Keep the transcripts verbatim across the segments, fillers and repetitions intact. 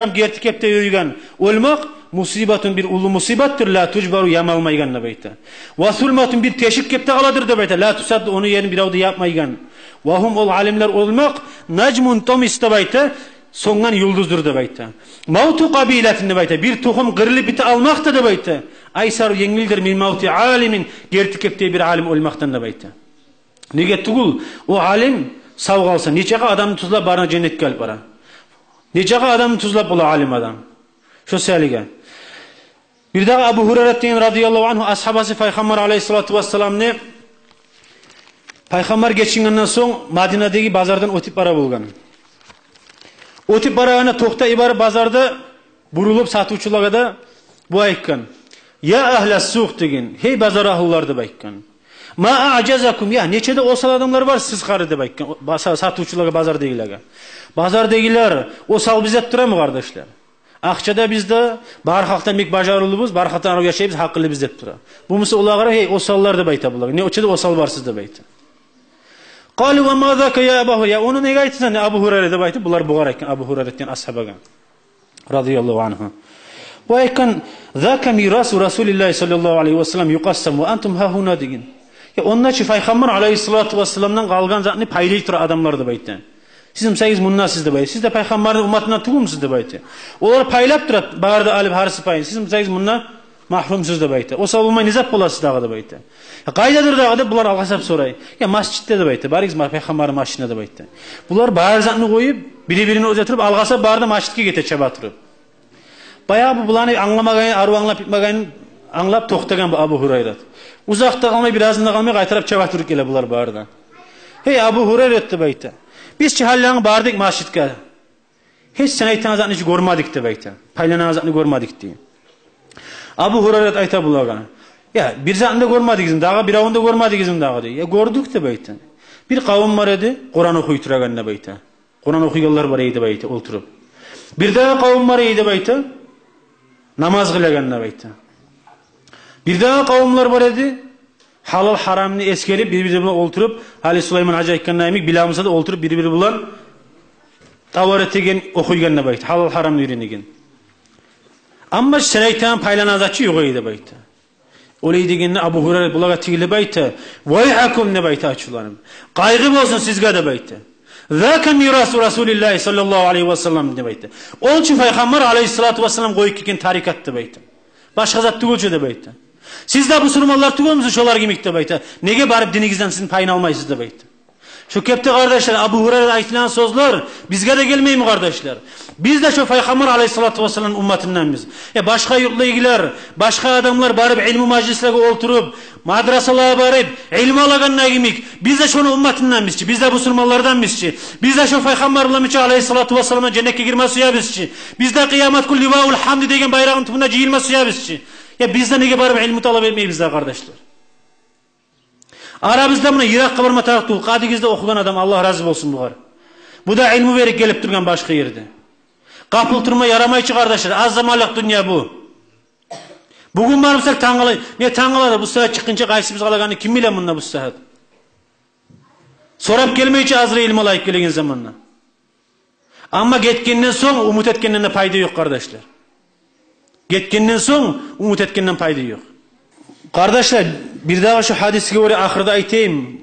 адам герти кепде юрюйген оьлмек, мусибатун, бир уллу мусибатдыр, ла тужбару, ямалмайгъан деп айта. Ва сулматун, бир тешик кепде къаладыр деп айта, ла тусадду, ону ерин бирев де япмайгъан. Ва гьум, ол алимлер оьлмек, нажмун тамис деп айта, сёнген юлдуздур деп айта. Мавту къабилатин деп айта, бир тухум къырылып бите алмакъ да деп айта, айсару, енгилдир, мин мавти алимин, герти кепде бир алим оьлмекден деп айта. Неге тюгюл, о алим сав къалса, нечакъы адамны тюзлеп барына женнетге алып бара. Нечакъы адамны тюзлеп бола алим адам. Шо саялыгъа. Бирдагъы Абу Гьурайрат деген, радияллагьу ангьу, асгьабасы Пайхаммар алайгьиссалату вассаламны, Пайхаммар гечингенден сонг Мадинадагъы базардан оьтюп бара болгъан. Оьтюп барагъанда токътай барып базарда, бурулуп сатывчулагъа да бу айтгъан: «Я агьлас-сукъ, — деген, — гьей, базар агьлулар», — деп айтгъан. «Ма аъжазакум, я, нече де осал адамлар бар сиз къары», — деп айтгъан ба-, са-, сатывчулагъа, базардагъылагъа. Базардагъылар осал биз деп турамы, къардашлар? Акъчада биз де, бар халкъдан бек бажарывлубуз, бар халкъдан арив яшайбыз, гьакъыллы биз деп тура. Бу буса олагъа: «Гьей, осаллар», — деп айта булагъа. «Нече де осал бар сиз», — деп айта. «Къалу ва ма зака, я Аба Гьурайра?» «Я, ону неге айтасан, Абу Гьурайра?» — деп айтып, булар бугъар айтгъан, Абу Гьурайрат деген асгьабагъа, радияллагьу ангьу. Бу айтгъан: «Зака мирасу Расулиллагьи саллаллагьу алайгьи ва саллам юкъассам ва антум гьагьуна», — деген. «Я, онда чы Пайхаммар алайгьиссалату вассаламдан къалгъан затны пайлай тура адамлар», — деп айта. «Сиз бусагъыз мунда сиз», — деп айта. «Сиз де Пайхаммарны умматындан тюгюлмюсюз?» — деп айта. Олар пайлап тура, бары да алып гьариси пайын. «Сиз бусагъыз мунда магьрумсуз», — деп айта. «Осал болмай не зат боласыз дагъы?» — деп айта. «Къайдадыр дагъы?» — деп булар алгъасап сорай. «Я, межитде», — деп айта. «Барыгъыз ма-, Пайхаммарны межитине», — деп айта. Булар бары затны къоюп, бири-бирин оьзе туруп, алгъасап бары да межитге гете, чаба туруп. Баягъы бу буланы англамагъанын, арив англап битмегенин англап токътагъан бу Абу Гьурайрат. Узакъда къалмай, бир аз да къалмай, къайтарып чаба туруп геле булар бары да. «Гьей, Абу Гьурайрат, — деп айта, — биз чи гьаллангъы бардыкъ межитге. Гьеч сен айтагъан затны гьеч гёрмедик, — деп айта. — Пайланагъан затны гёрмедик», — дей. Абу Гьурайрат айта булагъа: «Я, бир затны да гёрмедигизми дагъы, биревню де гёрмедигизми дагъы?» — дей. «Я, гёрдюк, — деп айта. — Бир къавум бар эди, Къуран охуй турагъан, — деп айта. — Къуран охуйгъанлар бар эди, — деп айта, — олтуруп. Бирдагъы къавум бар эди, — деп айта, — намаз къылагъан, — деп айта. — Бирдагъы къавумлар бар эди, гьалал-гьарамны эсгерип, бир-бири булан олтуруп, гьали Сулайман гьажи айтгъан йимик, биле болмаса да, олтуруп бир-бири булан тавар этеген, охуйгъан, — деп айта, — гьалал-гьарамны уьйренеген. Амма сен айтагъан пайланагъан зат чы ёкъ эди», — деп айта. Олай дегенде Абу Гьурайра булагъа тигилип айта: «Вайгьакум, — деп айта, — ачувланып. Къайгъы болсун сизге, — деп айта. — Зака мирасу Расулиллагьи саллаллагьу алайгьи ва саллам, — деп айта. — Ол чу Пайхаммар алайгьиссалату вассалам къоюп гетген тарикат, — деп айта. — Башгъа зат тюгюл чю, — деп айта. — Сиз де бусурманлар тюгюлмюсюз шолар йимик, — деп айта. — Неге барып динигизден сизин пайын алмайсыз?» — деп айта. Шо кепде, къардашлар, Абу Гьурайра айтгъан сёзлер бизге де гелмейми, къардашлар? Биз де шо Пайхаммар алайгьиссалату вассаламны умматынданбыз. Э, башгъа юртлугъулар, башгъа адамлар барып илму мажлислеге олтуруп, мадрасалагъа барып илму алагъан йимик, биз де шону умматынданбыз чы, биз де бусурманларданбыз чы. Биз де шо Пайхаммар булан бирче алайгьиссалату вассаламдан женнетге гирме сюебиз чи. Биз де къыямат гюн Ливаул Гьамди деген байрагъыны тюбюнде жыйылма сюебиз чи. Я, биз де неге барып илму талап этмейбиз дагъы, къардашлар? Арабызда муна йыракъгъа барма тарыкъ тюгюл, Къадигизде охугъан адам, Аллагь рази болсун бугъар. Бу да илму берип гелип тургъан башгъа ерде. Къапыл турма ярамай чы, къардашлар, аз заманлыкъ дюнья бу. Бугюн бар бусакъ, тангала, не тангала да, бу сагьат чыкъгъынча къайсыбыз къалагъанны ким биле мунда бу сагьат? Сорап гелмей чи Азрайыл малайик гелеген заманда. Амма гетгенден сонг умут этгенден де пайда ёкъ, къардашлар. Гетгенден сонг умут этгенден пайда ёкъ. Къардашлар, бирдагъы шо гьадисге гёре ахырда айтайым.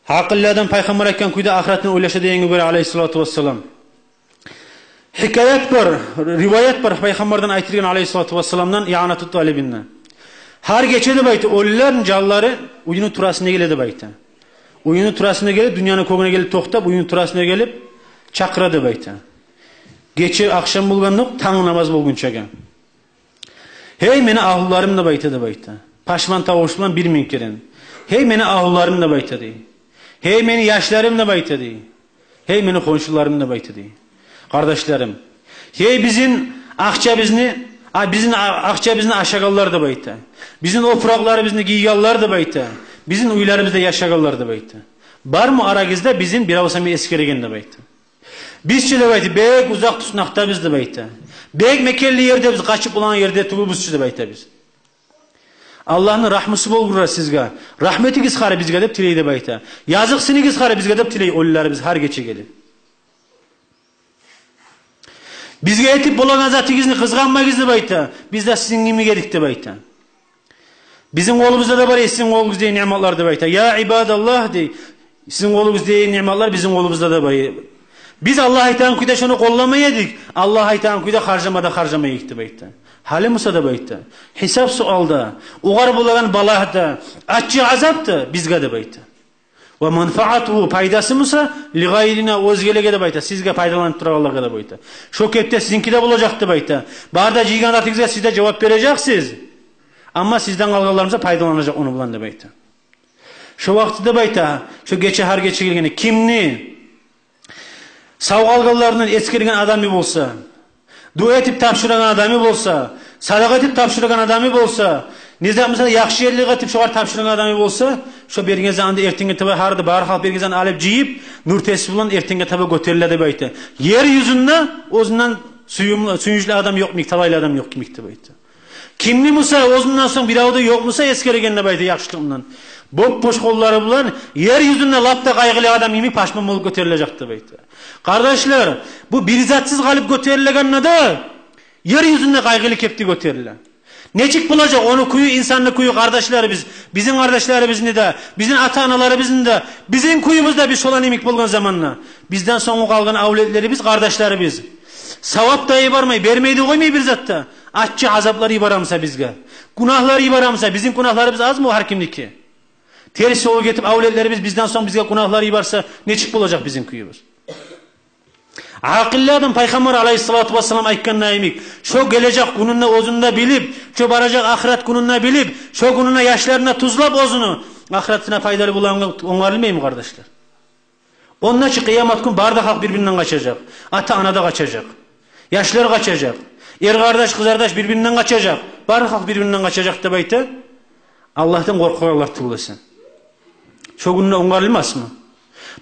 Гьакъыллы адам Пайхаммар айтгъан кюйде ахыратны ойлаша дегенге гёре, алайгьиссалату вассалам. Гьикаят бар, риваят бар Пайхаммардан айтылгъан, алайгьиссалату вассаламдан, Ианатут Талибинде. Гьар гече, деп айта, оьлюлени жанлары уьюню турасына геле, деп айта. Уьюню турасына гелип, дюньяны кёгюне гелип токътап, уьюню турасына гелип чакъыра, деп айта. Гече, ахшам болгъандокъ, танг намаз болгъунчагъа. «Гьей, мени агьлуларым, — деп айта, — деп айта, пашман тавуш булан бир минг керен. — Гьей, мени агьлуларым, — деп айта, — дей. — Гьей, мени яшларым, — деп айта, — дей. — Гьей, мени хоншуларым, — деп айта, — дей. — Къардашларым. Гьей, бизин акъчабызны, а, бизин а-, акъчабызны ашагъанлар, — деп айта. — Бизин опуракъларыбызны гийгенлер, — деп айта. — Бизин уьйлерибизде яшагъанлар, — деп айта. — Бармы арагъызда бизин бирев сама эсгереген?» — деп айта. «Биз чи, — деп айта, — бек узакъ туснакъдабыз, — деп айта. — Бек мекенли ерде биз, къачып болагъан ерде тюгюлбюз чю, — деп айта, — биз. Аллагьны рагьмусу болгъур сизге. Рагьму этигиз гьари бизге», — деп тилей, деп айта. «Языкъсыныгъыз гьари бизге», — деп тилей оьлюлерибиз гьар гече гелип. Бизге этип болагъан затыгъызны къызгъанмагъыз деп айта. Биз де сизин йимик эдик деп айта. Бизин къолубузда да бар сизин къолугъуздагъы ниъматлар деп айта. Я ибадаллагь дей, сизин къолугъуздагъы ниъматлар бизин къолубузда да бар. Биз Аллагь айтагъан кюйде шону къолламай эдик, Аллагь айтагъан кюйде харжама да харжамай эдик деп айта. Гьали буса деп айта, гьисап суалда, огъар болагъан балагь да, аччы азап да бизге деп айта. Ва манфаатугьу, пайдасы буса, ли гъайрина, оьзгелеге деп айта, сизге пайдаланып турагъанлагъа деп айта. Шо кепде сизинки де болажакъ деп айта. Бары да жыйгъан затыгъызгъа сиз де жавап бережексиз. Амма сизден къалгъанларыбыз да пайдаланажакъ ону булан деп айта. Шо вакъти деп айта, шо гече, гьар гече гелгенде, кимни сав къалгъанларындан эсгерген адамы болса, дуа этип тапшурагъан адамы болса, садагъа этип тапшурагъан адамы болса, не зат буса да яхшы ерлик этип шогъар тапшурагъан адамы болса, шо берген затны да эртенге таба, гьар да бары халкъ берген затны алып жыйып, нур тесбигь булан эртенге таба гётериле деп айта. Ер юзюнде оьзюнден сююмлю, сююнчлю адам ёкъ йимик, талайлы адам ёкъ йимик деп айта. Кимни буса оьзюнден сонг бирев де ёкъ буса эсгереген деп айта яхшылыгъындан, боп-бош къоллары булан ер юзюнде лап да къайгъылы адам йимик пашман болуп гётерилежек деп айта. Къардашлар, бу бир затсыз къалып гётерилегенде де ер юзюнде къайгъылы кепде гётериле. Нечик болажакъ ону кюю, инсанны кюю, къардашларыбыз, бизин къардашларыбызны да, бизин ата-аналарыбызны да, бизин кююбюз де, биз шоланы йимик болгъан заманда, бизден сонггъу къалгъан авлетлерибиз, къардашларыбыз савап да йибермей, бермей де къоймай бир зат да, аччы азаплар йибере буса бизге, гюнагьлар йибере буса, бизин гюнагьларыбыз азмы о гьар кимники? Терс ёлгъа гетип авлетлерибиз бизден сонг бизге гюнагьлар йиберсе, нечик болажакъ бизин кююбюз? Акъыллы адам, Пайхаммар алайгьиссалату вассалам айтгъаны йимик, шо гележек гюнюн де оьзю де билип, шо баражакъ ахырат гюнюн де билип, шо гюнюне яшларын да тюзлеп оьзюню, ахыратына пайдалы болагъангъа онгарылмаймы, къардашлар? Онда чы къыямат гюн бары да халкъ бир-биринден къачажакъ. Ата-ана да къачажакъ. Яшлар къачажакъ. Эр-къардаш, къыз-къардаш бир-биринден къачажакъ. Бары халкъ бир-биринден къачажакъ деп айта, Аллагьдан къоркъагъанлар тюгюл эсе. Шо гюнде онгарылмасмы?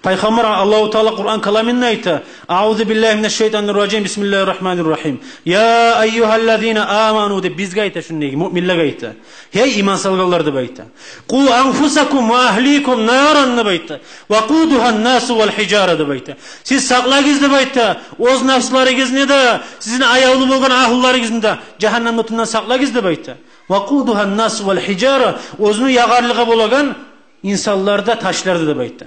Пайхаммар, Аллагьу Таала Къуран каламында айта: «Аузу биллагьи минаш-шайтанир-ражим, бисмиллагьир-рагьманир-рагьим. Я айюгьаллазина аману», — деп бизге айта, шунда муъминлеге айта. «Гьей, иман салгъанлар», — деп айта. «Къу анфусакум ва агьликум наран», — деп айта. «Вакъудугьан-насу вал-гьижара», — деп айта. Сиз сакълагъыз деп айта оьз напсларыгъызны да, сизин аявлу болгъан агьлюлеригизни де жагьаннам отундан сакълагъыз деп айта. «Вакъудугьан-насу вал-гьижара», оьзюню ягъарлыгъы болагъан инсанлар да, ташлар да деп айта.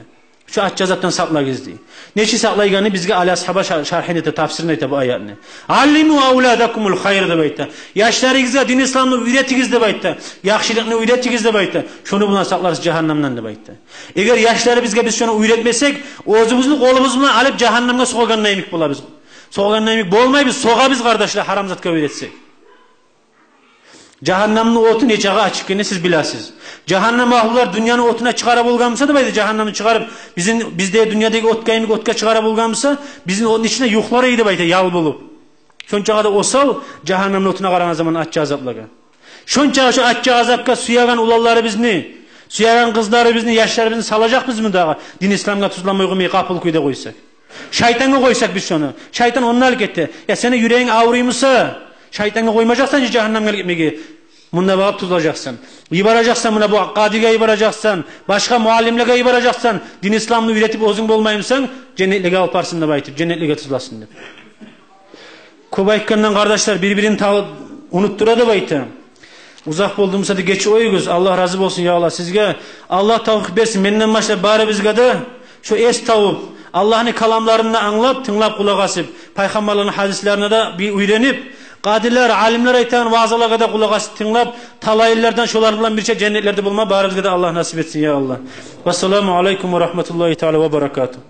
Шо аччы азапдан сакълагъыз дей. Нечик сакълайгъаны бизге Али асгьаба шар-, шаргьын эте, тафсирин эте бу аятны. «Аллиму авладакумул-хайр», — деп айта. Яшларыгъызгъа дин исламны уьйретигиз деп айта. Яхшылыкъны уьйретигиз деп айта. Шону булан сакъларсыз жагьаннамдан деп айта. Эгер яшларыбызгъа биз шону уьйретмесек, оьзюбюзню къолубуз булан алып жагьаннамгъа согъагъанда йимик болабыз. Согъагъанда йимик болмайбыз, согъабыз, къардашлар, гьарам затгъа уьйретсек. Жагьаннамны оту нечакъы ачыкъ экенни сиз билесиз. Жагьаннам агьлюлер дюньяны отуна чыгъара болгъан буса деп айта, жагьаннамны чыгъарып, бизин, бизде дюньядагъы отгъа йимик отгъа чыгъара болгъан буса, бизин отну ичинде юхлар эди деп айта, ял болуп. Шончакъы да осал жагьаннамны отуна къарагъан заман аччы азаплагъа. Шончакъы шо аччы азапгъа сюеген уланларыбызны, сюеген къызларыбызны, яшларыбызны салажакъбызмы дагъы? Дин исламгъа тюзлемей къоймай, къапул кюйде къойсакъ. Шайтангъа къойсакъ биз шону. Шайтан онда алып гете. Я, сени юрегинг авруй буса, шайтангъа къоймажакъсан жагьаннамгъа алып гетмеге. Мунда багъып тюзлежексен. Йибережексен муна бу къадиге, йибережексен, башгъа муаллимлеге йибережексен. Дин исламны уьйретип, оьзюнг болмай бусанг, женнетлеге алып барсын деп айтып, женнетлеге тюзлесин деп. Кёп айтгъандан, къардашлар, бир-бирин та-, унутдура деп айта. Узакъ болду буса да гечип къоюгъуз. Аллагь рази болсун, я Аллагь, сизге. Аллагь тавфикъ берсин менден башлап барыбызгъа да, шо эс тавуп, Аллагьны каламларын да англап, тынглап, къулакъ асып, пайхаммарланы гьадислерине де бир уьйренип, къадилер, алимлер айтагъан ваъзалагъа да къулакъ асып, тынглап, талайлылардан, шолар булан бирче женнетлерде болма барыбызгъа да Аллагь насип этсин, я Аллагь. Вассаламу алайкум ва рагьматуллагьи таала ва баракатугь.